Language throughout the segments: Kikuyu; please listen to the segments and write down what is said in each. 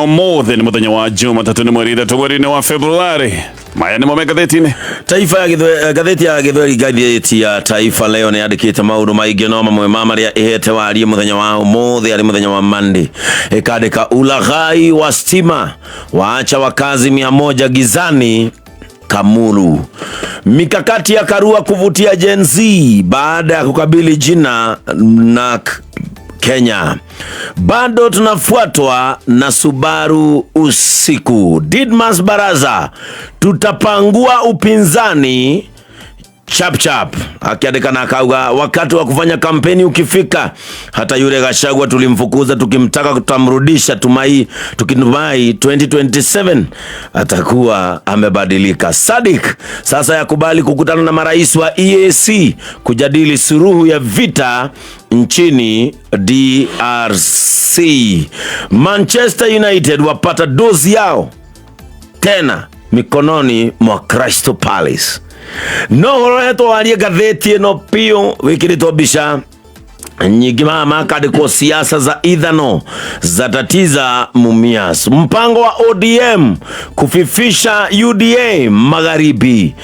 Ũmũthĩ nĩ mũthenya wa Jumatatũ, nĩ mweri 3 mweri-inĩ wa Februarĩ. Maya nĩmo me ngathĩti-inĩ. Taifa ya Gĩthwe- ngathĩti ya Gĩthweri, ngathĩti ya Taifa Leo nĩ yandĩkĩte maũndũ maingĩ, no mamwe ma marĩa ĩhete warie mũthenya wa ũmũthĩ arĩ mũthenya wa Monday, ĩkandĩka ulaghai wa stima waacha wakazi 100 gizani Kamulu. Mikakati ya Karua kuvutia Gen Z baada ya kukabili jina NAK Kenya. Bado tunafuatwa na Subaru usiku. Didmas Baraza, tutapangua upinzani chap chap, akiandika na akauga wakati wa kufanya kampeni ukifika, hata yule Gachagua tulimfukuza tukimtaka tutamrudisha, tumai tukitumai 2027 atakuwa amebadilika. Sadik sasa yakubali kukutana na marais wa EAC kujadili suluhu ya vita nchini DRC. Manchester United wapata dozi yao tena mikononi mwa Crystal Palace. No ũroretwo warie ngathĩti ĩno piũ wĩkĩrĩtwo mbica nyingĩ maya makandĩkwo siasa za ithano za tatiza Mumias, mpango wa ODM kufifisha UDA magharibi,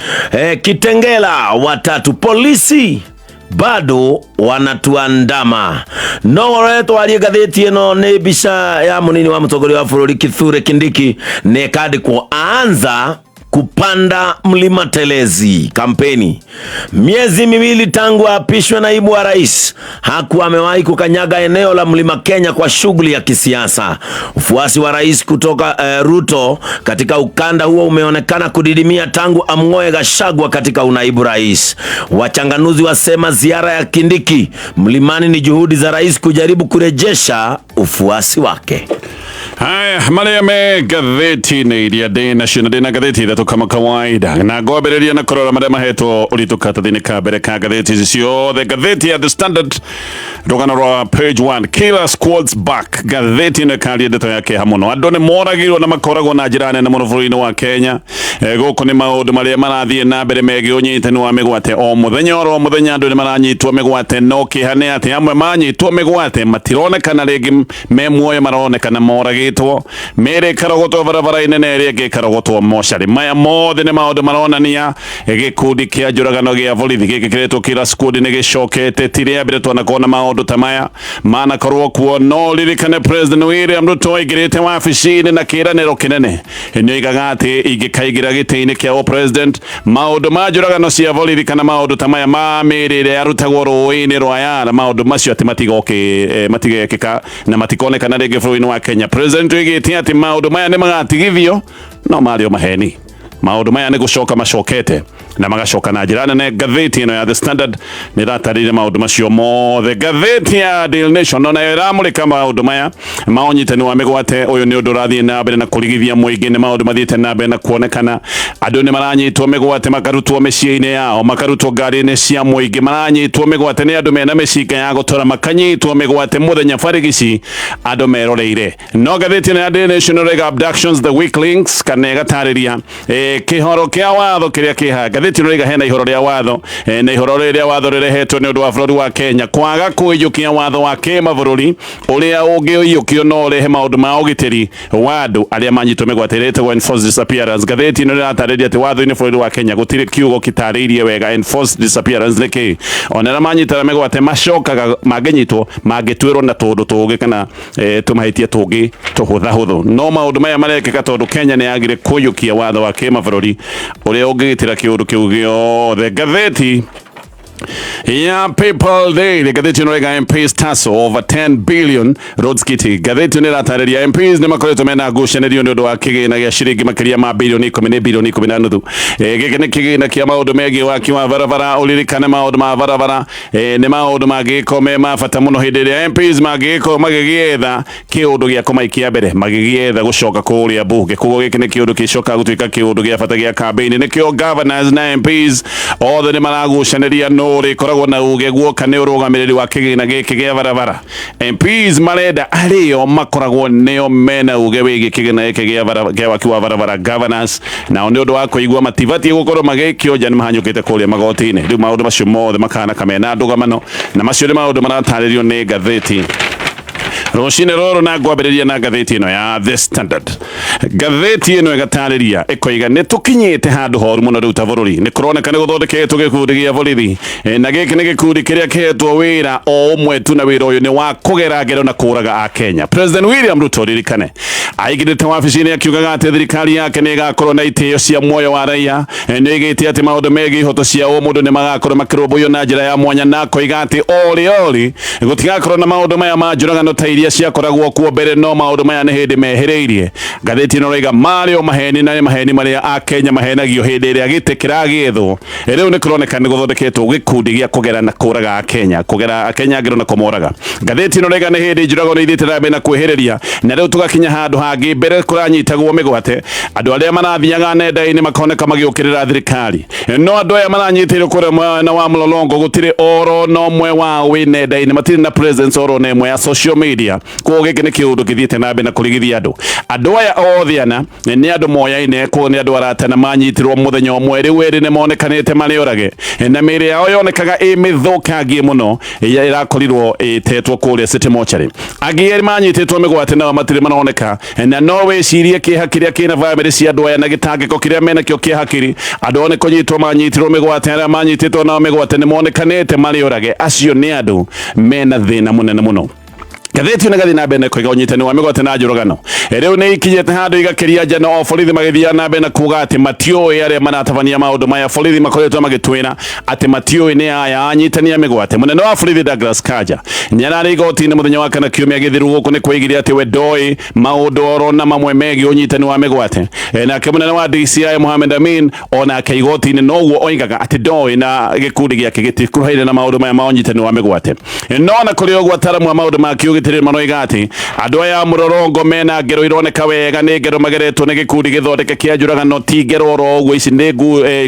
Kitengela watatu polisi bado wanatuandama. No ũroretwo warie ngathĩti ĩno nĩ mbica ya mũnini wa mũtongoria wa bũrũri Kithure Kindiki nĩ ĩkandĩkwo aanza kupanda mlima Telezi kampeni. Miezi 2 tangu aapishwe naibu wa rais, hakuwa amewahi kukanyaga eneo la mlima Kenya kwa shughuli ya kisiasa. Ufuasi wa rais kutoka Ruto katika ukanda huo umeonekana kudidimia tangu amng'oe Gachagua katika unaibu rais. Wachanganuzi wasema ziara ya Kindiki mlimani ni juhudi za rais kujaribu kurejesha ufuasi wake. Haya, marĩa me ngathĩti-inĩ iria ndĩ nacio, na ndĩ na ngathĩti 3 kama kawaida, na ngwambĩrĩria na kũrora marĩa mahetwo ũritũ karatathi-inĩ ka mbere ka ngathĩti ici ciothe. Ngathĩti ya The Standard, rũgano rwa page 1, killer squads back. Ngathĩti ĩno ĩkaria ndeto ya kĩeha mũno, andũ nĩ moragirwo na makoragwo na njĩra nene mũno bũrũri-inĩ wa Kenya. Gũkũ nĩ maũndũ marĩa marathiĩ na mbere megiĩ ũnyitani wa mĩgwate. O mũthenya oro mũthenya andũ nĩ maranyitwo mĩgwate, no kĩeha nĩ atĩ amwe manyitwo mĩgwate matironekana rĩngĩ me muoyo, maronekana moragĩtwo, mĩĩrĩ ĩkarogotwo barabara-inĩ na ĩrĩa ĩngĩ ĩkarogotwo mocarĩ. Maya mothe nĩ maũndũ maronania gĩkundi kĩa njũragano gĩa borithi gĩkĩ kĩretwo killer squad nĩ gĩcokete. Ti rĩa mbere twanakorwo na maũndũ ta maya manakorwo kuo, no ririkane President William Ruto aingĩrĩte wabici-inĩ na kĩĩranĩro kĩnene, nĩ oigaga atĩ ingĩkaingĩra gĩtĩ-inĩ kĩa president, maũndũ ma njũragano cia borithi kana maũndũ ta maya ma mĩĩrĩ ĩrĩa yarutagwo rũĩ-inĩ rwa Yala, maũndũ macio atĩ matigekĩka na matikonekana rĩngĩ bũrũri-inĩ wa Kenya. President oigĩte atĩ maũndũ maya nĩ magatigithio, no marĩ o maheni. Maũndũ maya nĩ gũcoka macokete na magacoka na njĩra nene. Ngathĩti ĩno ya The Standard nĩ ĩratarĩria maũndũ macio mothe. Ngathĩti ya Daily Nation onayo ĩramũrĩka maũndũ maya ma ũnyitani wa mĩgwate. Ũyũ nĩ ũndũ ũrathiĩ na mbere na kũrigithia mũingĩ, nĩ maũndũ mathiĩte na mbere na kuonekana andũ nĩ maranyitwo mĩgwate, makarutwo mĩciĩ-inĩ yao, makarutwo ngari-inĩ cia mũingĩ, maranyitwo mĩgwate nĩ andũ mena mĩcinga ya gũtora, makanyitwo mĩgwate mũthenya barigici andũ meroreire. No ngathĩti ĩno ya Daily Nation ĩrauga abductions the weak links, kana ĩgatarĩria kĩhoro kĩa watho kĩrĩa kĩha. Ngathĩti ĩno ĩrauga hena ihoro rĩa watho, na ihoro rĩrĩ rĩa watho rĩrehetwo nĩ ũndũ wa bũrũri wa Kenya kwaga kũiyũkia watho wa kĩmabũrũri ũrĩa ũngĩũiyũkio no ũrehe maũndũ ma ũgitĩri wa andũ arĩa manyitwo mĩgwate, ĩrĩa ĩtagwo enforced disappearance. Ngathĩti ĩno ĩratarĩria atĩ watho-inĩ bũrũri wa Kenya gũtirĩ kiugo gĩtarĩirie wega enforced disappearance nĩ kĩĩ. Ona arĩa manyitaga mĩgwate macokaga mangĩnyitwo mangĩtuĩrwo na tũũndũ tũngĩ kana tũmahĩtia tũngĩ tũhũthahũthũ, no maũndũ maya marekĩka tondũ Kenya nĩ yagire kũiyũkia watho wa kĩmabũrũri ũrĩa ũngĩgitĩra kĩũndũ kĩu gĩothe. Ngathĩti ya People Daily, ngathĩti ĩno ĩrauga MPs tussle over 10 billion roads kitty. Ngathĩti ĩno ĩratarĩria MPs nĩ makoretwo mena ngucanĩrio nĩ ũndũ wa kĩgĩna gĩa ciringi makĩria ma bilioni 10 nĩ bilioni 10 na nuthu. Gĩkĩ nĩ kĩgĩna kĩa maũndũ megiĩ waki wa barabara. Ũririkane maũndũ ma barabara nĩ maũndũ mangĩgĩkorwo me ma bata mũno hĩndĩ ĩrĩa MPs mangĩgĩkorwo magĩgĩetha kĩũndũ gĩa kũmaikia mbere, magĩgĩetha gũcoka kũrĩa mbunge. Koguo gĩkĩ nĩ kĩũndũ gĩcokaga gũtuĩka kĩũndũ gĩa bata gĩa campaign. Nĩkĩo governors na MPs othe nĩ maragucanĩria nũ ũrĩkoragwo na uge guoka nĩ ũrũgamĩrĩri wa kĩgĩna gĩkĩ gĩa barabara. MPs marenda arĩo makoragwo nĩo mena uge wĩgiĩ kĩgĩna gĩkĩ gĩa waki wa barabara. Governors nao nĩ ũndũ wa kũigua matibatiĩ gũkorwo magĩikio nja nĩ mahanyũkĩte kũrĩa magoti-inĩ. Rĩu maũndũ macio mothe makahana kamena ndũgamano, na macio nĩ maũndũ maratarĩrio nĩ ngathĩti Rũcinĩ rũrũ na ngwambĩrĩria na ngathĩti ĩno ya The Standard. Ngathĩti ĩno ĩgatarĩria ĩkoiga nĩ tũkinyĩte handũ horu mũno rĩu ta bũrũri. Nĩ kũroneka nĩ gũthondeketwo gĩkundi gĩa borithi na gĩkĩ nĩ gĩkundi kĩrĩa kĩhetwo wĩra o ũmwe tu na wĩra ũyũ nĩ wa kũgera ngero na kũraga Akenya. President William Ruto ririkane aingĩrĩte wabici-inĩ akiugaga atĩ thirikari yake nĩ ĩgakorwo na itĩo cia muoyo wa raia. Nĩ oigĩte atĩ maũndũ megiĩ ihoto cia ũmũndũ nĩ magakorwo makĩrũmbũiyo na njĩra ya mwanya na akoiga atĩ orĩ orĩ gũtigakorwo na maũndũ maya ma njũragano ta iria ciakoragwo kuo mbere, no maũndũ maya nĩ hĩndĩ mehĩrĩirie. Ngathĩti ĩno ĩroiga marĩ o maheni na nĩ maheni marĩa Akenya mahenagio hĩndĩ ĩrĩa gĩtĩ kĩragĩethwo. Rĩu nĩ kũroneka nĩ gũthondeketwo gĩkundi gĩa kũgera na kũraga Akenya, kũgera Akenya ngero na kũmoraga. Ngathĩti ĩno ĩroiga nĩ hĩndĩ njũragano ithiĩte na mbere na kwĩhĩrĩria na rĩu tũgakinya handũ hangĩ mbere kũranyitagwo mĩgwate andũ arĩa marathiaga nenda-inĩ makoneka magĩũkĩrĩra thirikari, no andũ aya maranyitĩirwo kũrĩa mwena wa Mlolongo gũtirĩ oro na ũmwe wao wĩ nenda-inĩ, matirĩ na presence oro na ĩmwe ya social media. Koguo gĩkĩ nĩ kĩũndũ gĩthiĩte na mbere na kũrigithia andũ. Andũ aya othe ana nĩ andũ moyaine, koguo nĩ andũ arata na manyitirwo mũthenya ũmwe. Rĩu erĩ nĩ monekanĩte marĩ orage na mĩĩrĩ yao yonekaga ĩ mĩthũkangie mũno ĩrakorirwo ĩtetwo kũrĩa City Mortuary. Angĩ erĩ manyitĩtwo mĩgwate nao matirĩ maroneka, na no wĩcirie kĩeha kĩrĩa kĩna bamĩrĩ cia andũ aya na gĩtangĩko kĩrĩa menakĩo kĩa hakiri. Andũ ao nĩ kũnyitwo manyitirwo mĩgwate, arĩa manyitĩtwo nao mĩgwate nĩ monekanĩte marĩ orage. Acio nĩ andũ mena thĩna mũnene mũno. Ngathĩti ĩno ĩgathiĩ na mbere na kũiga ũnyitani wa mĩgwate na njũragano. Rĩu nĩ ikinyĩte handũ igakĩria njano o borithi magĩthiaga na mbere na kuga atĩ matiũĩ arĩa maratabania maũndũ maya. Borithi makoretwo magĩtwĩra atĩ matiũĩ nĩ aya anyitani a mĩgwate. Mũnene wa borithi Douglas Kanja nĩ ararĩ igoti-inĩ mũthenya wa kana kiumia gĩthiru gũkũ nĩ kwoigire atĩ we ndoĩ maũndũ oro na mamwe megiĩ ũnyitani wa mĩgwate. Nake mũnene wa DCI Mohamed Amin onake igoti-inĩ noguo oigaga atĩ ndoĩ na gĩkundi gĩake gĩtikuhĩrĩire na maũndũ maya ma ũnyitani wa mĩgwate. No na kũrĩ ũguo ataramu a maũndũ ma kĩũgitĩri maroiga atĩ andũ aya a mũrorongo mena ngero ironeka wega nĩ ngero mageretwo nĩ gĩkundi gĩthondeke kĩa njũragano, ti ngero oro ũguo, ici nĩ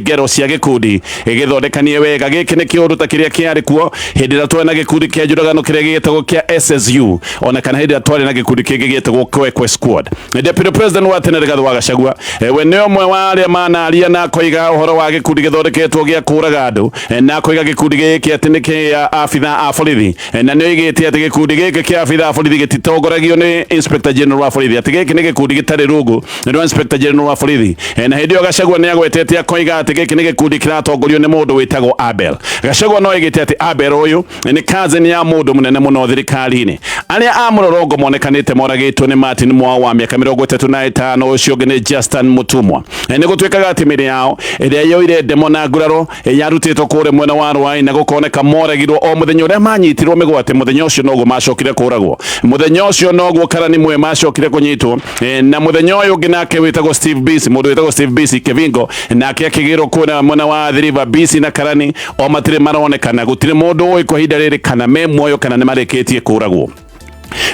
ngero cia gĩkundi gĩthondekanie wega. Gĩkĩ nĩ kĩũndũ ta kĩrĩa kĩarĩ kuo hĩndĩ ĩrĩa twarĩ na gĩkundi kĩa njũragano kĩrĩa gĩtagwo kĩa SSU, ona kana hĩndĩ ĩrĩa twarĩ na gĩkundi kĩngĩ gĩtagwo Kwekwe Squad. Deputy President wa tene Rigathi wa Gachagua we nĩ ũmwe wa arĩa manaria na akoiga ũhoro wa gĩkundi gĩthondeketwo gĩa kũraga andũ, na akoiga gĩkundi gĩkĩ atĩ nĩ kĩa abitha a borithi, na nĩ oigĩte atĩ gĩkundi gĩkĩ kĩa abitha a borithi gĩtitongoragio nĩ Inspector General wa borithi, atĩ gĩkĩ nĩ gĩkundi gĩtarĩ rungu rwa Inspector General wa borithi. Na hĩndĩ ĩyo Gachagua nĩ agwetete akoiga atĩ gĩkĩ nĩ gĩkundi kĩratongorio nĩ mũndũ wĩtagwo Abel. Gachagua no oigĩte atĩ Abel ũyũ nĩ cousin ya mũndũ mũnene mũno thirikari-inĩ. Arĩa a mũrorongo monekanĩte moragĩtwo nĩ Martin Mwao wa mĩaka 35, ũcio ũngĩ nĩ Justin Mũtũmwa. Nĩ gũtuĩkaga atĩ mĩrĩ yao ĩrĩa yoire ndemo na nguraro yarutĩtwo kũrĩa mwena wa Rwai na gũkoneka moragirwo o mũthenya ũrĩa manyitirwo mĩgwate. Mũthenya ũcio noguo macokire kũragwo, mũthenya ũcio noguo karani mwe macokire kũnyitwo, na mũthenya ũyũ ũngĩ nake wĩtagwo Steve Bisi, mũndũ wĩtagwo Steve Bisi Kevingo nake akĩgĩrwo kũrĩa mwena wa Athi River. Bisi na karani o matirĩ maronekana, gũtirĩ mũndũ ũĩ kwa ihinda rĩrĩ kana me muoyo kana nĩ marĩkĩtie kũragwo.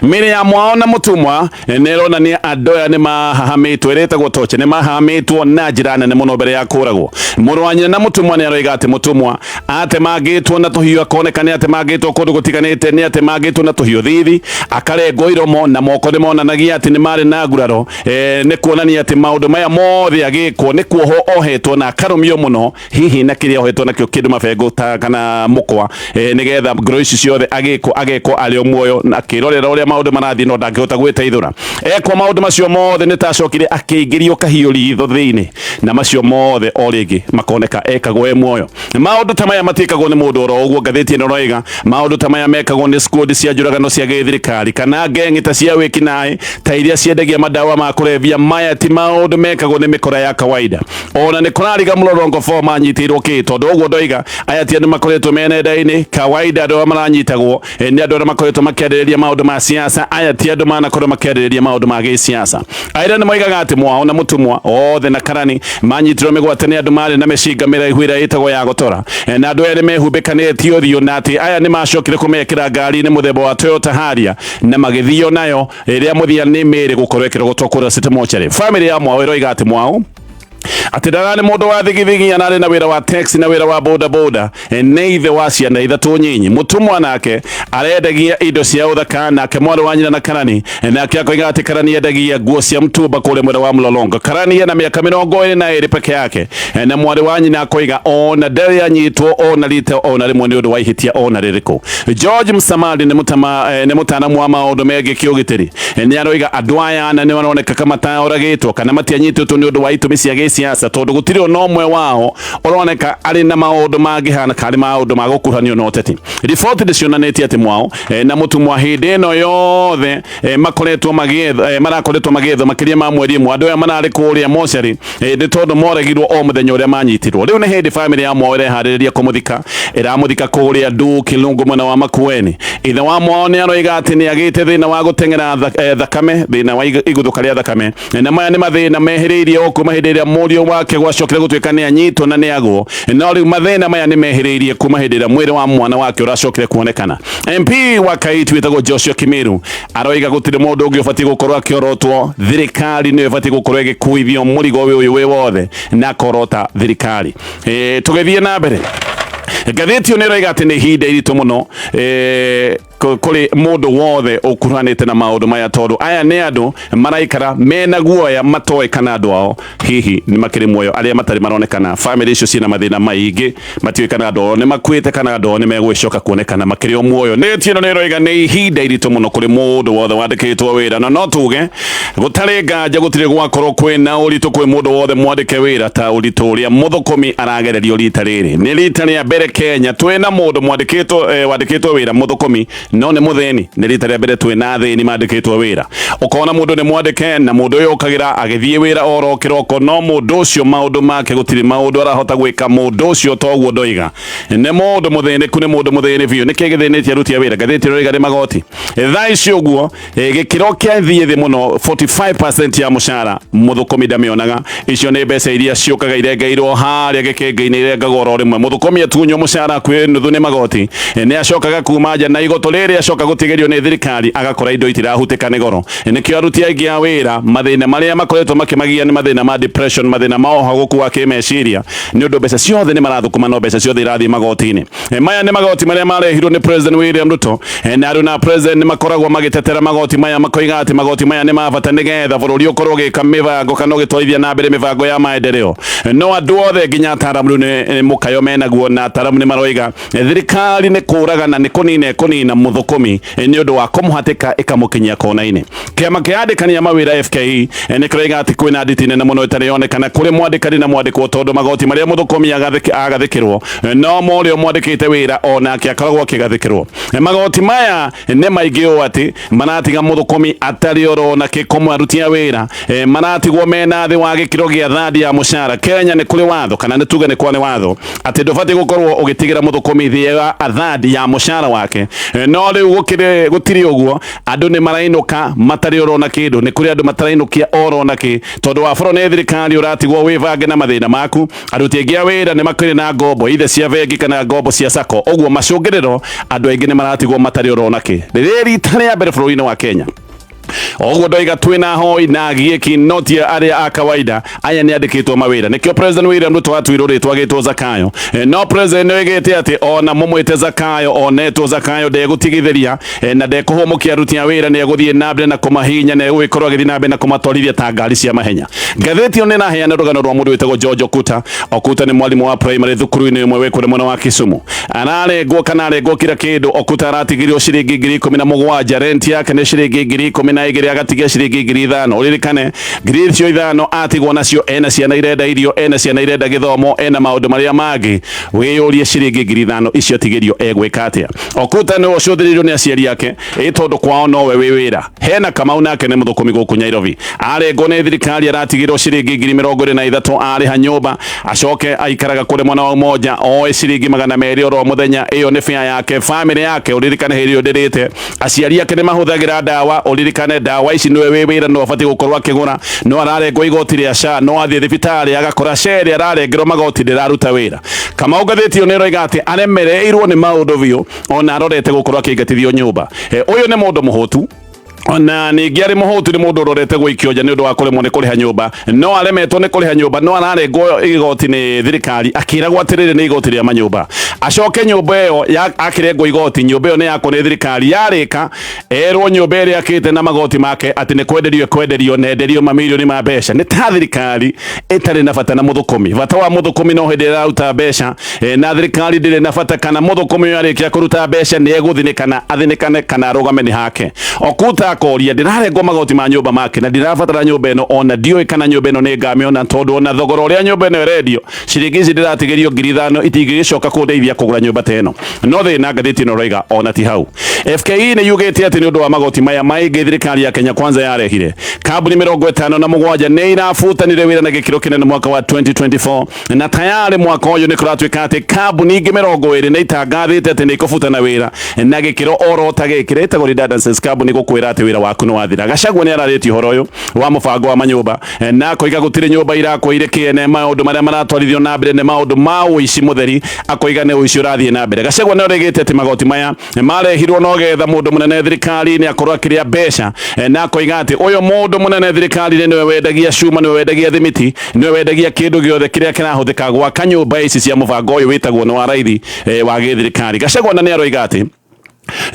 Mĩrĩ ya Mwao na Mũtũmwa nĩ ĩronania andũ aya nĩ mahahamĩtwo, ĩrĩtagwo toche, nĩ mahahamĩtwo na njĩra nene mũno mbere ya kũragwo. Mũrũ wa nyina na Mũtũmwa nĩ aroiga atĩ Mũtũmwa atemangĩtwo na tũhiũ, akoneka nĩ atemangĩtwo kũndũ gũtiganĩte, nĩ atemangĩtwo na tũhiũ thithi, akarengwo iromo na moko nĩ monanagia atĩ nĩ marĩ na nguraro. Nĩ kuonania atĩ maũndũ maya mothe agĩkwo nĩ kuohwo ohetwo na akarũmio mũno, hihi na kĩrĩa ohetwo nakĩo kĩndũ mabengo ta kana mũkwa, nĩgetha ngoro ici ciothe agĩkwo agekwo arĩ o muoyo na akĩrorera ũrĩa maũndũ marathiĩ, no ndangĩhota gwĩteithũra. Ekwo maũndũ macio mothe nĩ tacokire akĩingĩrio kahiũ ritho thĩinĩ, na macio mothe o rĩngĩ makoneka ekagwo e muoyo. Maũndũ ta maya matiĩkagwo nĩ mũndũ oro ũguo. Ngathĩti ĩno ĩroiga maũndũ ta maya mekagwo nĩ squad cia njũragano cia gĩthirikari kana ngeng'i ta cia wĩkinaĩ ta iria ciendagia madawa ma kũrebia. Maya ti maũndũ mekagwo nĩ mĩkora ya kawaida. Ona nĩ kũrariga mũrorongo 4 manyitĩirwo kĩ, tondũ ũguo ndoiga aya ti andũ makoretwo me nenda-inĩ kawaida. Andũ arĩa maranyitagwo nĩ andũ arĩa makoretwo makĩarĩrĩria maũndũ ma siasa. Aya ti andũ manakorwo makĩarĩrĩria maũndũ ma gĩsiasa. Aira nĩ moigaga atĩ Mwao na Mũtũmwa othe na karani manyitirwo mĩgwate nĩ andũ marĩ na mĩcinga mĩraihu ĩrĩa ĩtagwo ya gotora, na andũ aya nĩ mehumbĩkanĩtie ũthiũ, na atĩ aya nĩ macokire kũmekĩra ngari-inĩ mũthemba wa Toyota Harrier na magĩthio nayo ĩrĩa mũthia nĩ mĩĩrĩ gũkorwo ĩkĩrogotwo kũrĩa City Mortuary. Famĩlĩ ya Mwao ĩroiga atĩ Mwao Atĩ ndararĩ mũndũ wa thigithigi, ararĩ na wĩra wa taxi na wĩra wa boda boda. Nĩ ithe wa ciana ithatũ nyinyi. Mũtũmwa nake arendagia indo cia ũthaka, nake mwarĩ wa nyina na Karani nake akoiga atĩ Karani endagia nguo cia mtumba kũrĩa mwena wa Mlolongo. Karani ena mĩaka 22 peke yake, na mwarĩ wa nyina akoiga ona ndarĩ anyitwo ona rita ona rĩmwe nĩ ũndũ wa ihĩtia ona rĩrĩkũ. George Msamali nĩ mũtaaramu wa maũndũ megiĩ kĩũgitĩri, nĩ aroiga andũ aya ana nĩ maroneka kama mataoragĩtwo kana matianyitĩtwo nĩ ũndũ wa itũmi cia gĩsiasa, tondũ gũtirĩ ona ũmwe wao ũroneka arĩ na maũndũ mangĩhana karĩ maũndũ ma gũkuruhanio na ũteti. Riboti nĩ cionanĩtie atĩ Mwao na Mũtũmwa hĩndĩ ĩno yothe makoretwo magĩetha, marakoretwo magĩethwo makĩria ma mweri ĩmwe. Andũ aya mararĩ kũrĩa mocarĩ nĩ tondũ moragirwo o mũthenya ũrĩa manyitirwo. Rĩu nĩ hĩndĩ bamĩrĩ ya Mwao ĩreharĩrĩria kũmũthika, ĩramũthika kũrĩa Nduu Kilungu mwena wa Makueni. Ithe wa Mwao nĩ aroiga atĩ nĩ agĩte thĩna wa gũteng'era thakame, thĩna wa iguthũka rĩa thakame, na maya nĩ mathĩna mehĩrĩirie o kuma hĩndĩ ĩrĩa mũriũ wake gwacokire gũtuĩka nĩ anyitwo na nĩ agwo. No rĩu mathĩna maya nĩ mehĩrĩirie kuma hĩndĩ ĩrĩa mwĩrĩ wa mwana wake ũracokire kuonekana. MP wa Kaitu wĩtagwo Joshua Kimiru aroiga gũtirĩ mũndũ ũngĩ ũbatiĩ gũkorwo akĩorotwo, thirikari nĩyo ĩbatiĩ gũkorwo ĩgĩkuithio mũrigo ũyũ wĩ wothe na akorota thirikari. Tũgĩthiĩ na mbere, ngathĩti ĩyo nĩ ĩroiga atĩ nĩ ihinda iritũ mũno kũrĩ mũndũ wothe ũkuruhanĩte na maũndũ maya, tondũ aya nĩ andũ maraikara mena guoya matoĩ kana andũ ao hihi nĩ makĩrĩ muoyo, arĩa matarĩ maronekana. Famĩlĩ icio ciĩna mathĩna maingĩ, matiũĩ kana andũ ao nĩ makuĩte kana andũ ao nĩ megũgĩcoka kuonekana makĩrĩ o muoyo. Nĩti ĩno nĩ ĩroiga nĩ ihinda iritũ mũno kũrĩ mũndũ wothe wandĩkĩtwo wĩra, na no tuge gũtarĩ nganja gũtirĩ gwakorwo kwĩna ũritũ kwĩ mũndũ wothe mwandĩke wĩra ta ũritũ ũrĩa mũthũkũmi aragererio rita rĩrĩ. Nĩ rita rĩa mbere Kenya twĩna mũndũ wandĩkĩtwo wĩra mũthũkũmi no nĩ mũthĩni. Nĩ rita rĩa mbere twĩna athĩni mandĩkĩtwo wĩra. Ũkona mũndũ nĩ mwandĩke na mũndũ ũyũ ũkagĩra agĩthiĩ wĩra oro kĩroko, no mũndũ ũcio maũndũ make gũtirĩ maũndũ arahota gwĩka. Mũndũ ũcio toguo ndoiga nĩ mũndũ mũthĩnĩku, nĩ mũndũ mũthĩni biũ. Nĩkĩ gĩthĩnĩtie aruti a wĩra? Ngathĩti ĩroiga nĩ magoti. Thaa ici ũguo gĩkĩro kĩa thiĩ thĩ mũno, 45% ya mũcara mũthũkũmi ndamĩonaga. Icio nĩ mbeca iria ciũkaga irengeirwo harĩa gĩkĩngĩ-inĩ, irengagwo oro rĩmwe. Mũthũkũmi atunywo mũcara hakuhĩ nuthu nĩ magoti, nĩ acokaga kuma nja na igoto rĩrĩ acoka gũtigĩrio nĩ thirikari, agakora indo itirahutĩka nĩ goro. Nĩkĩo aruti aingĩ a wĩra mathĩna marĩa makoretwo makĩmagia nĩ mathĩna ma depression, mathĩna ma ũhagũku wa kĩmeciria, nĩ ũndũ mbeca ciothe nĩ marathũkũma no mbeca ciothe irathiĩ magoti-inĩ. Maya nĩ magoti marĩa marehirwo nĩ President William Ruto, na andũ na President nĩ makoragwo magĩtetera magoti maya, makoiga atĩ magoti maya nĩ ma bata nĩgetha bũrũri ũkorwo ũgĩka mĩbango kana ũgĩtwarithia na mbere mĩbango ya maendeleo. No andũ othe nginya ataaramu rĩu nĩ mũkayo menaguo, na ataaramu nĩ maroiga thirikari nĩ kũragana, nĩ kũnina ĩkũnina mũthũkũmi nĩ ũndũ wa kũmũhatĩka ĩkamũkinyia kona-inĩ. Kĩama kĩa andĩkani a mawĩra FKE nĩ kĩroiga atĩ kwĩna nditi nene mũno ĩtarĩ yonekana kũrĩ mwandĩkani na mwandĩkwo, tondũ magoti marĩa mũthũkũmi agathĩkĩrwo no mo ũrĩa ũmwandĩkĩte wĩra onake akoragwo akĩgathĩkĩrwo. Magoti maya nĩ maingĩ ũũ atĩ maratiga mũthũkũmi atarĩ oro na kĩkomo. Aruti a wĩra maratigwo mena thĩ wa gĩkĩro gĩa thandi ya mũcara. Kenya nĩ kũrĩ watho, kana nĩ tuge nĩ kwa nĩ watho atĩ ndũbatiĩ gũkorwo ũgĩtigĩra mũthũkũmi thĩ ya athandi ya mũcara wake. No rĩu gũtirĩ ũguo, andũ nĩ marainũka matarĩ oro na kĩndũ. Nĩ kũrĩ andũ matarainũkia oro na kĩ, tondũ wa boro nĩ thirikari ũratigwo wĩbange na mathĩna maku. Aruti aingĩ a wĩra nĩ makĩrĩ na ngombo ithe cia bengi kana ngombo cia sacco, ũguo macũngĩrĩro andũ aingĩ nĩ maratigwo matarĩ oro na kĩ. Rĩrĩ rita rĩa mbere bũrũri-inĩ wa Kenya oguo ndoiga twina hoi na gieki no ti aria a kawaida, aya nĩ andĩkĩtwo mawĩra. Nĩkĩo President William Ruto atuirwo rĩtwa agĩtwo Zakayo. No President nĩ oigĩte atĩ ona mũmwĩte Zakayo onetwo Zakayo ndegũtigithĩria na ndekũhũmũkia aruti a wĩra, nĩ egũthiĩ na mbere na kũmahihinya, na egũgĩkorwo agĩthiĩ na mbere na kũmatwarithia ta ngari cia mahenya. Ngathĩti ĩyo nĩ ĩraheana rũgano rwa mũndũ wĩtagwo George Okuta. Okuta nĩ mwarimũ wa primary thukuru-inĩ ũmwe wĩ kũrĩa mwena wa Kisumu. Ararengwo kana arengwo kila kĩndũ. Okuta aratigĩrio ciringi 17,000, rent yake nĩ ciringi 12,000, agatigia ciringi 5,000. Ũririkane ngiri icio ithano atigwo nacio, ena ciana irenda irio, ena ciana irenda gĩthomo, ena maũndũ marĩa mangĩ. Wĩyũrie ciringi 5,000 icio atigĩrio egwĩka atĩa. Okuta nĩwe ũcũthĩrĩirio nĩ aciari ake, ĩ tondũ kwao nowe wĩ wĩra. Hena Kamau nake nĩ mũthũkũmi gũkũ Nairobi, arengwo nĩ thirikari aratigĩrwo ciringi 23,000 arĩha nyũmba, acoke aikaraga kũrĩa mwena wa Umoja oe ciringi 200 oro mũthenya. Ĩyo nĩ fare yake, famĩlĩ yake ũririkane hĩndĩ ĩyo ndĩrĩte. Aciari ake nĩ mahũthagĩra ndawa, ũririkane ndawa ici nĩwe wĩ wĩra no abatiĩ gũkorwo akĩgũra, no ararengwo igoti rĩa SHA, no athiĩ thibitarĩ agakora SHA ĩrĩa ararengerwo magoti ndĩraruta wĩra. Kamau ngathĩti ĩyo nĩ ĩroiga atĩ aremereirwo nĩ maũndũ biũ, ona arorete gũkorwo akĩingatithio nyũmba. Ũyũ nĩ mũndũ mũhũtu. Na ningĩ arĩ mũhũtu nĩ mũndũ ũrorete gũikio nja nĩ ũndũ wa kũremwo nĩ kũrĩha nyũmba, no aremetwo nĩ kũrĩha nyũmba, no ararengwo igoti nĩ thirikari akĩragwo atĩrĩrĩ nĩ igoti rĩa manyũmba, acoke nyũmba ĩyo akĩrengwo igoti, nyũmba ĩyo nĩ yakwo nĩ thirikari, yarĩka erwo nyũmba ĩrĩa akĩte na magoti make atĩ nĩ kwenderio kwenderio na enderio mamirioni ma mbeca. Nĩ ta thirikari ĩtarĩ na bata na mũthũkũmi. Bata wa mũthũkũmi no hĩndĩ ĩrĩa araruta mbeca, na thirikari ndĩrĩ na bata kana mũthũkũmi ũyũ arĩkia kũruta mbeca nĩ egũthinĩkana, athinĩkane kana arũgame nĩ hake. Okuta akoria, ndĩrarengwo magoti ma nyũmba make na ndirabatara nyũmba ĩno, ona ndiũĩ kana nyũmba ĩno nĩ ngamĩona, tondũ ona thogora ũrĩa nyũmba ĩno ĩrendio, ciringi ici ndĩratigĩrio 5,000 itingĩgĩcoka kũndeithia kũgũra nyũmba ta ĩno. No thĩna ngathĩti ĩno ĩroiga ona ti hau. FKE nĩ yugĩte atĩ nĩ ũndũ wa magoti maya maingĩ thirikari ya Kenya Kwanza yarehire, kambuni 57 nĩ irabutanire wĩra na gĩkĩro kĩnene mwaka wa 2024, na tayarĩ mwaka ũyũ nĩ kũratuĩka atĩ kambuni ingĩ 20 nĩ itangathĩte atĩ nĩ ikũbutana wĩra na gĩkĩro oro ta gĩkĩ. Rĩtagwo redundancies, kambuni gũkwĩra atĩ wĩra waku nĩ wathira. Gachagua nĩ ararĩtie ũhoro ũyũ wa mũbango wa manyũmba, na akoiga gũtirĩ nyũmba irakwo irĩ kĩene, maũndũ marĩa maratwarithio na mbere nĩ maũndũ ma ũici mũtheri, akoiga nĩ ũici ũrathiĩ na mbere. Gachagua nĩ oigĩte atĩ magoti maya marehirwo no getha mũndũ mũnene thirikari-inĩ akorwo akĩrĩa mbeca, na akoiga atĩ ũyũ mũndũ mũnene thirikari-inĩ nĩwe wendagia cuma, nĩwe wendagia thimiti, nĩwe wendagia kĩndũ gĩothe kĩrĩa kĩrahũthĩka gwaka nyũmba ici cia mũbango ũyũ wĩtagwo nĩ wa raithi, wa gĩthirikari. Gachagua na nĩ aroiga atĩ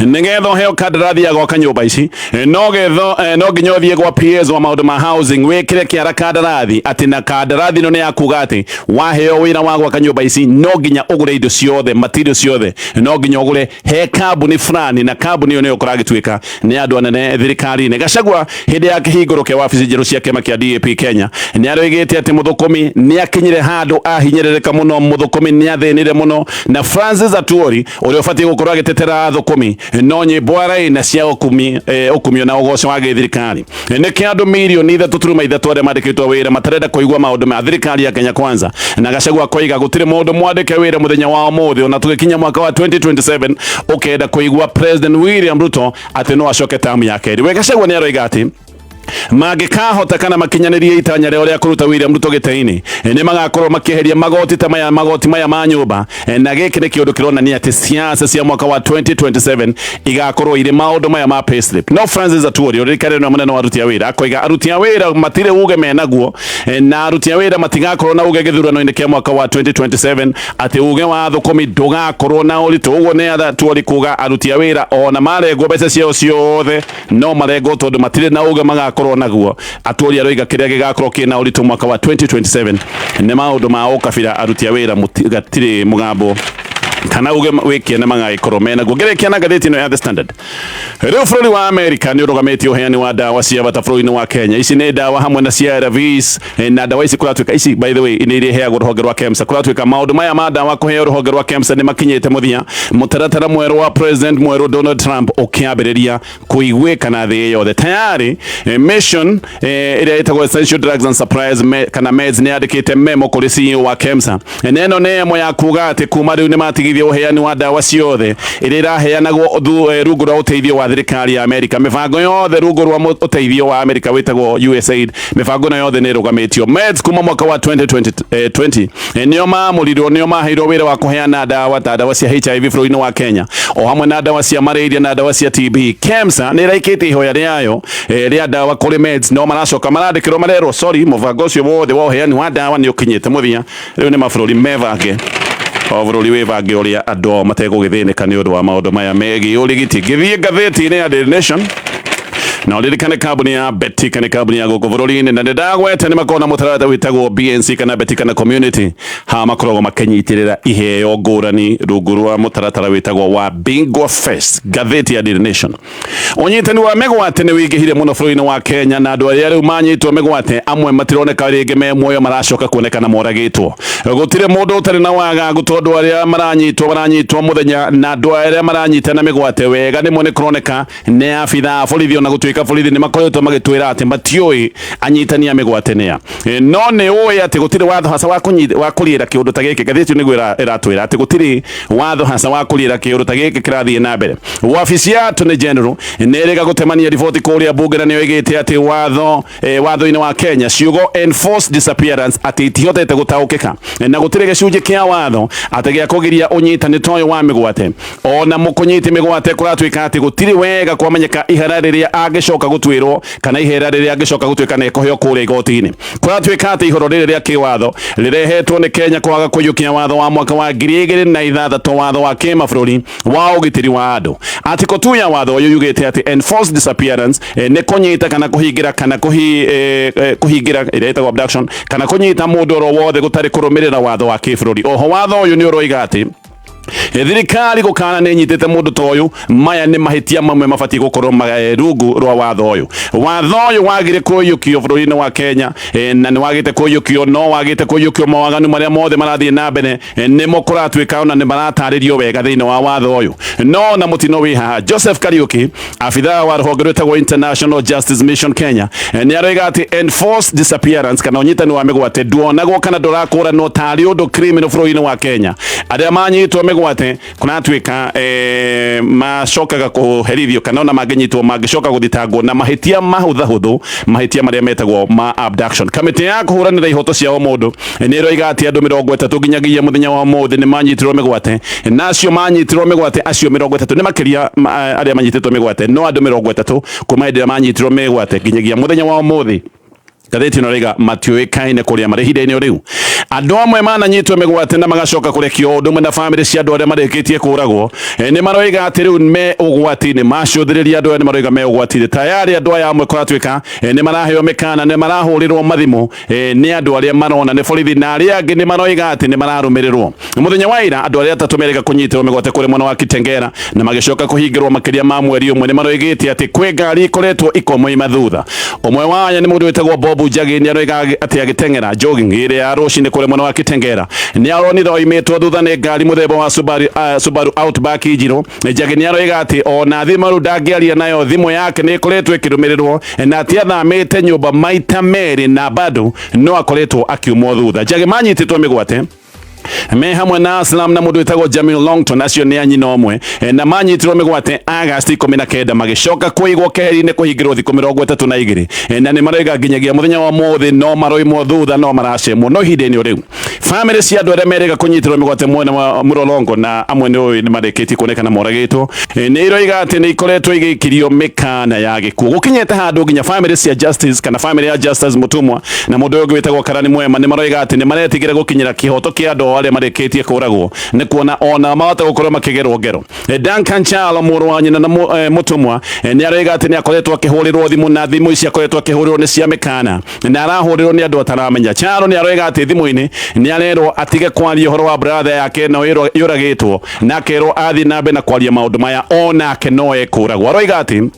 nigetha ũheo kandarathi ya gwaka nyũmba ici, no getho no nginya ũthiĩ gwa PS wa maũndũ ma housing wĩkĩre kĩara kandarathi, atĩ na kandarathi ĩno nĩ ya kuga atĩ waheo wĩra wa gwaka nyũmba ici no nginya ũgũre indo ciothe, material ciothe no nginya ũgũre he kambuni fulani, na kambuni ĩyo nĩyo kũragĩtuĩka nĩ andũ anene thirikari-inĩ. Gachagua hĩndĩ ya kĩhingũro kĩa wabici njerũ cia kĩama kĩa DAP Kenya nĩ aroigĩte atĩ mũthũkũmi nĩ akinyire handũ ahinyĩrĩrĩka mũno, mũthũkũmi nĩ athĩnire mũno, na Francis Atwoli ũrĩa ũbatiĩ gũkorwo agĩtetera athũkũmi no nyĩmbo araina cia ũkumio na ũgoco wa gĩthirikari. Nĩkĩ andũ 3.3 million arĩa mandĩkĩtwo wĩra matarenda kũigua maũndũ ma thirikari ya Kenya Kwanza? Na Gachagua koiga gũtirĩ mũndũ mwandĩke wĩra mũthenya wa ũmũthĩ ona tũgĩkinya mwaka wa 2027 ũkenda kũigua President William Ruto atĩ no acoke tamu ya kerĩ. We Gachagua nĩ aroiga atĩ mangĩkahota kana makinyanĩrie itanya rĩao rĩa kũruta William Ruto gĩtĩ-inĩ, nĩ magakorwo makĩeheria magoti ta maya, magoti maya ma nyũmba, na gĩkĩ nĩ kĩũndũ kĩronania atĩ siasa cia mwaka wa 2027 igakorwo irĩ maũndũ maya ma payslip. No Francis Atwoli ũririkane nĩwe mũnene wa aruti a wĩra akoiga aruti a wĩra matirĩ uge menaguo, na aruti a wĩra matigakorwo na uge gĩthurano-inĩ kĩa mwaka wa 2027, atĩ uge wa thũkũmi ndũgakorwo na ũritũ. Ũguo nĩ Atwoli kuga aruti a wĩra ona marengwo mbeca ciao ciothe no marengwo tondũ matirĩ na uge magakorwo naguo. Atwoli aroiga kĩrĩa gĩgakorwo kĩna ũritũ mwaka wa 2027 nĩ maũndũ ma ũkabira, aruti a wĩra gatirĩ mũgambo kana uge wĩkĩene magagĩkorwo menaguo. Ngĩrĩkia na ngathĩti ĩno ya The Standard, rĩu bũrũri wa America nĩ ũrũgamĩtie ũheani wa ndawa cia bata bũrũri-inĩ wa Kenya. Ici nĩ ndawa hamwe na cia ARVs, na ndawa ici kũratuĩka ici, by the way, nĩ iria iheagwo rũhonge rwa KEMSA. Kũratuĩka maũndũ maya ma ndawa kũheo rũhonge rwa KEMSA nĩ makinyĩte mũthia, mũtaratara mwerũ wa President mwerũ Donald Trump ũkĩambĩrĩria kũiguĩka na thĩ yothe. Tayari mission ĩrĩa ĩtagwo Essential Drugs and Supplies kana MEDS nĩ yandĩkĩte memo kũrĩ CEO wa KEMSA, na ĩno nĩ ĩmwe ya kuga atĩ kuma rĩu nĩ matigithia ũheani wa ndawa ciothe iria iraheanagwo rungu rwa ũteithio wa thirikari ya Amerika. Mĩbango yothe rungu rwa ũteithio wa Amerika wĩtagwo USAID, mĩbango ĩno yothe nĩ ĩrũgamĩtio. MEDS kuma mwaka wa 2020 20, nĩo maamũrirwo, nĩo maheirwo wĩra wa kũheana ndawa ta ndawa cia HIV bũrũri-inĩ wa Kenya, o hamwe na ndawa cia malaria na ndawa cia TB. KEMSA nĩ ĩraikĩtie ihoya rĩayo rĩa ndawa kũrĩ MEDS, no maracoka marandĩkĩrwo marerwo sorry, mũbango ũcio wothe wa ũheani wa ndawa nĩ ũkinyĩte mũthia. Rĩu nĩ mabũrũri mebange, o bũrũri wĩbange ũrĩa andũ ao mategũgĩthĩnĩka nĩ ũndũ wa maũndũ maya megiĩ ũrigiti. Ngĩthiĩ ngathĩti-inĩ ya Daily Nation, na ũririkane kambuni ya Betika nĩ kambuni ya gũkũ bũrũri-inĩ, na nĩndagweta nĩ makoragwo na mũtaratara wĩtagwo BNC kana Betika na Community. Haha makoragwo makĩnyitĩrĩra iheo ngũrani rungu rwa mũtaratara wĩtagwo wa Bingwa Fest. Ngathĩti ya Daily Nation, ũnyitani wa mĩgwate nĩ wĩingĩhire mũno bũrũri-inĩ wa Kenya, na andũ arĩa rĩu manyitwo mĩgwate amwe matironeka rĩngĩ me muoyo, maracoka kuonekana moragĩtwo. Gũtirĩ mũndũ ũtarĩ na wagagu tondũ arĩa maranyitwo maranyitwo mũthenya, na andũ arĩa maranyitana mĩgwate wega nĩmo nĩ kũroneka nĩ abithaa a borithi, ona gũtuĩka borithi nĩ makoretwo magĩtwĩra atĩ matiũĩ anyitani a mĩgwate nĩa. No nĩ ũĩ atĩ gũtirĩ watho hasa wa kũriĩra kĩũndũ ta gĩkĩ. Ngathĩti nĩguo ĩratwĩra atĩ gũtirĩ watho hasa wa kũriĩra kĩũndũ ta gĩkĩ kĩrathiĩ na mbere. Wabici ya Attorney General nĩ ĩrĩga gũtemania riboti kũrĩa mbunge, na nĩyo ĩgĩte atĩ watho watho-inĩ wa Kenya ciugo enforced disappearance atĩ itihotete gũtaũkĩka, na gũtirĩ gĩcunjĩ kĩa watho atĩ gĩa kũgiria ũnyitani ta ũyũ wa mĩgwate. Ona mũkũnyiti mĩgwate kũratuĩka atĩ gũtirĩ wega kwamenyeka ihera rĩrĩa angĩcoka. angĩcoka gũtuĩrwo kana ihera rĩrĩa angĩcoka gũtuĩka nĩ ekũheo kũrĩa igoti-inĩ. Kũratuĩka atĩ ihoro rĩrĩ rĩa kĩwatho rĩrehetwo nĩ Kenya kwaga kũiyũkia watho wa mwaka wa 2006, watho wa kĩmabũrũri wa ũgitĩri wa andũ. Article 2 ya watho ũyũ yugĩte atĩ enforced disappearance nĩ kũnyita kana kũhingĩra kana kũhingĩra ĩrĩa ĩtagwo abduction kana kũnyita mũndũ oro wothe gũtarĩ kũrũmĩrĩra watho wa kĩbũrũri. Oho watho ũyũ nĩ ũroiga atĩ thirikari gũkana nĩ nyitĩte mũndũ ta ũyũ, maya nĩ mahĩtia mamwe mabatiĩ gũkorwo rungu rwa watho ũyũ. Watho ũyũ wagire kũiyũkio bũrũri-inĩ wa Kenya, na nĩ wagĩte kũiyũkio, no wagĩte kũiyũkio mawaganu marĩa mothe marathiĩ na mbere nĩmo kũratuĩka ona nĩ maratarĩrio wega thĩinĩ wa watho ũyũ. No na mũtino wĩ haha, Joseph Kariuki, abithaa wa rũhonge rwĩtagwo International Justice Mission Kenya, nĩ aroiga atĩ enforced disappearance kana ũnyitani wa mĩgwate nduonagwo kana ndũrakũranwo tarĩ ũndũ criminal bũrũri-inĩ wa Kenya. Arĩa manyitwo mĩgwate kũratuĩka macokaga kũherithio kana ona mangĩnyitwo mangĩcoka gũthitangwo na mahĩtia mahũthahũthũ, mahĩtia marĩa metagwo ma abduction. Kamĩtĩ ya kũhũranĩra ihoto cia ũmũndũ nĩ ĩroiga atĩ andũ 30 nginyagia mũthenya wa ũmũthĩ nĩ manyitirwo mĩgwate, na acio manyitirwo mĩgwate, acio 30 nĩ makĩria arĩa manyitĩtwo mĩgwate, no andũ 30 kuma hĩndĩ ĩrĩa manyitirwo mĩgwate nginyagia mũthenya wa ũmũthĩ, ngathĩti ĩno ĩroiga matiũĩkaine kũrĩa marĩ ihinda-inĩ rĩu. Andũ amwe mananyitwo mĩgwate na magacoka kũrekio ũndũ ũmwe na bamĩrĩ cia andũ arĩa marĩkĩtie kũragwo, nĩ maroiga atĩ rĩu me ũgwati-inĩ. Macũthĩrĩria andũ aya nĩ maroiga me ũgwati-inĩ tayari. Andũ aya amwe kũratuĩka nĩ maraheo mĩkana, nĩ marahũrĩrwo mathimũ nĩ andũ arĩa marona nĩ borithi, na arĩa angĩ nĩ maroiga atĩ nĩ mararũmĩrĩrwo. Mũthenya wa ira andũ arĩa atatũ merĩga kũnyitĩrwo mĩgwate kũrĩ mwena wa Kitengela na magĩcoka kũhingĩrwo makĩria ma mweri ũmwe nĩ maroigĩte atĩ kwĩ ngari ikoretwo ikomoima thutha. Ũmwe wa aya nĩ mũndũ wĩtagwo Bob Njagi, nĩ aroiga atĩ agĩteng'era jogging ĩrĩa ya rũcinĩ kũrĩ mwena wa Kitengela nĩ aronire oimĩtwo thutha nĩ ngari mũthemba wa Subaru Outback njirũ. Njagi nĩ aroiga atĩ ona thimũ rĩu ndangĩaria nayo, thimũ yake nĩ ĩkoretwo ĩkĩrũmĩrĩrwo na atĩ athamĩte nyũmba maita merĩ na bado no akoretwo akiumwo thutha. Njagi manyitĩtwo mĩgwate me hamwe na Aslam na mũndũ wĩtagwo Jamil Longton, acio nĩ a nyina ũmwe, na manyitirwo mĩgwate Agasti 19, magĩcoka kũigwo keheri-inĩ kũhingĩrwo thikũ 32, na nĩ maroiga nginyagia mũthenya wa ũmũthĩ no maroimwo thutha, no maracemwo. No ihinda-inĩ rĩu bamĩrĩ cia andũ arĩa merĩga kũnyitĩrwo mĩgwate mwena wa Mũrolongo, na amwe nĩ ũĩ nĩ marĩkĩtie kuonekana moragĩtwo, nĩ iroiga atĩ nĩ ikoretwo igĩikirio mĩkana ya gĩkuũ. Gũkinyĩte handũ nginya bamĩrĩ cia Justice kana bamĩrĩ ya Justice Mũtũmwa na mũndũ ũyũ ũngĩ wĩtagwo Karani Mwema nĩ maroiga atĩ nĩ maretigĩra gũkinyĩra kĩhoto kĩa andũ arĩa marĩkĩtie kũragwo, nĩ kuona ona mahota gũkorwo makĩgerwo ngero. Duncan Chalo, mũrũ wa nyina na Mũtũmwa, nĩ aroiga atĩ nĩ akoretwo akĩhũrĩrwo thimũ, na thimũ ici akoretwo akĩhũrĩrwo nĩ cia mĩkana na arahũrĩrwo nĩ andũ ataramenya. Chalo nĩ aroiga atĩ thimũ-inĩ nĩ arerwo atige kwaria ũhoro wa brother yake no yũragĩtwo, na akerwo athiĩ na mbere na kwaria maũndũ maya onake no ekũragwo. Aroiga atĩ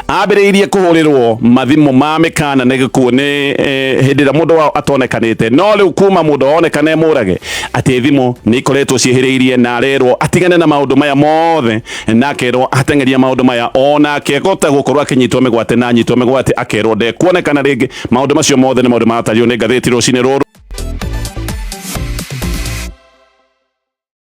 ambĩrĩirie kũhũrĩrwo mathimũ ma mĩkana nĩ gĩkuũ nĩ hĩndĩ ĩrĩa mũndũ wao atonekanĩte, no rĩu kuma mũndũ onekane mũrage atĩ thimũ nĩ ikoretwo ciĩhĩrĩirie na arerwo atigane na maũndũ maya mothe, na akerwo ateng'eria maũndũ maya onake gota gũkorwo akĩnyitwo mĩgwate, na anyitwo mĩgwate akerwo ndekuonekana rĩngĩ. Maũndũ macio mothe nĩ maũndũ maratario nĩ ngathĩti rũcinĩ rũrũ.